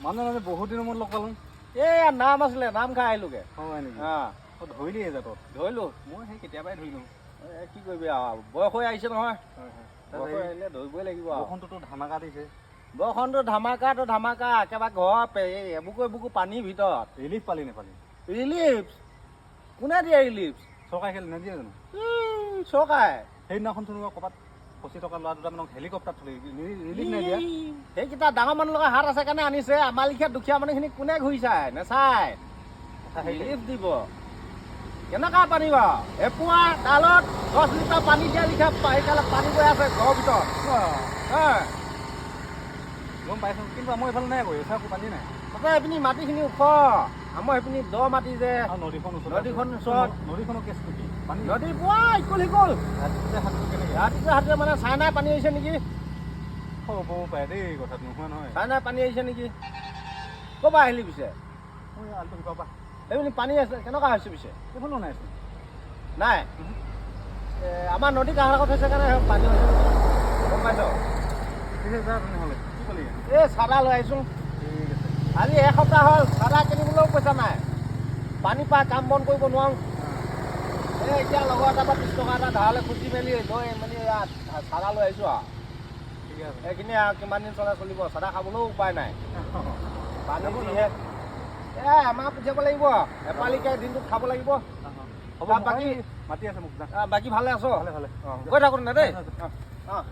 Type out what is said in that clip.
মানুহজনে বহুত দিনৰ মূৰত লগ পালোঁ। এইয়া নাম আছিলে, নাম খাই আহিলোগে। হয় নেকি? অঁ। অ, ধৰিলি এই জাতত? ধৰিলো। মই সেই কেতিয়াবাই ধৰিলোঁ। এ, কি কৰিবি আৰু, বয়স হৈ আহিছে নহয়। হয়। বয়স হৈ আহিলে ধৰিবই লাগিব আৰু। বৰষুণটোতো ধামাকা দিছে। বৰষুণটো ধামাকাটো ধামাকা, একেবাৰে ঘৰ এই এবুকু এবুকু পানীৰ ভিতৰত। ৰিলিফ পালি নেপালি? ৰিলিফ কোনে দিয়ে ৰিলিফ? চৰকাৰে খেল নিদিয়ে জানো? চৰকাৰে। সেইদিনাখন তেনেকুৱা ক'ৰবাত ফচি থকা ল'ৰা দুটামানক হেলিকপ্টাৰ থলে, ৰিলিফ নাই দিয়া। সেইকেইটা ডাঙৰ মানুহ লগা হাত আছে কাৰণে আনিছে। আমাৰ লিখীয়া দুখীয়া মানুহখিনি কোনে ঘূৰি চায়? নেচায়। কথা সেইটোৱে। ৰিলিফ দিব কেনেকুৱা পানী বাৰু? এপোৱা ডালত 10 লিটাৰ পানী দিয়া লিখা সেইকাৰণে পানী গৈ আছে ঘৰৰ ভিতৰত। হা। গম পাইছোঁ, কিন্তু আমাৰ এইফালে নাই আকৌ, এইফালে একো পানী নাই। তাতে এইপিনি মাটিখিনি ওখ, আমাৰ সেইপিনি দ মাটি যে। আৰু নদীখন ওচৰত। নদীখন ওচৰত। নদীখনৰ কেছটো কি? পানী নদী পুৰা ইকুল সিকুল। ৰাতিপুৱা সাঁতুৰি কেনেকৈ? ৰাতিপুৱা হাতে মানে চাইনাই পানী আহিছে নেকি? হ'বও পাৰে দেই, কথাটো নোহোৱা নহয়। চাইনাই পানী আহিছে নেকি? ক'ৰ পৰা আহিলি পিছে? মই আলটো সিপাৰৰ পৰা। সেইপিনি পানী আছে, কেনেকুৱা হৈছে পিছে? এইফালেও নাইচোন। নাই। আমাৰ নদী কাষত হৈছে কাৰণে সেই পানী হৈছে নেকি? গম পাইছ? পিছে যা তেনেহ'লে, কি পালি? এই চাদা লৈ আহিছোঁ। ঠিক আছে। আজি এসপ্তাহ হ'ল, চাদা কিনিবলৈও পইচা নাই। পানী পা কাম বন কৰিব নোৱাৰোঁ। এই এতিয়া লগৰ এটাৰ পৰা 30 টকা এটা ধাৰলৈ খুজি মেলি লৈ মেলি ইয়াত চাদা লৈ আহিছোঁ আৰু। ঠিকে আছে। এইখিনি আৰু কিমান দিন চলে চলিব, চাদা খাবলৈও উপায় নাই। পানী যিহে। এ এমাহ পঠিয়াব লাগিব, এপালিকে দিনটোত খাব লাগিব। হ'ব। বাকী মাতি আছে মোক, যা। বাকী ভালে আছ? ভালে ভালে। অঁ, গৈ থাকোঁ তেনে দেই। যা, যা। অঁ অঁ।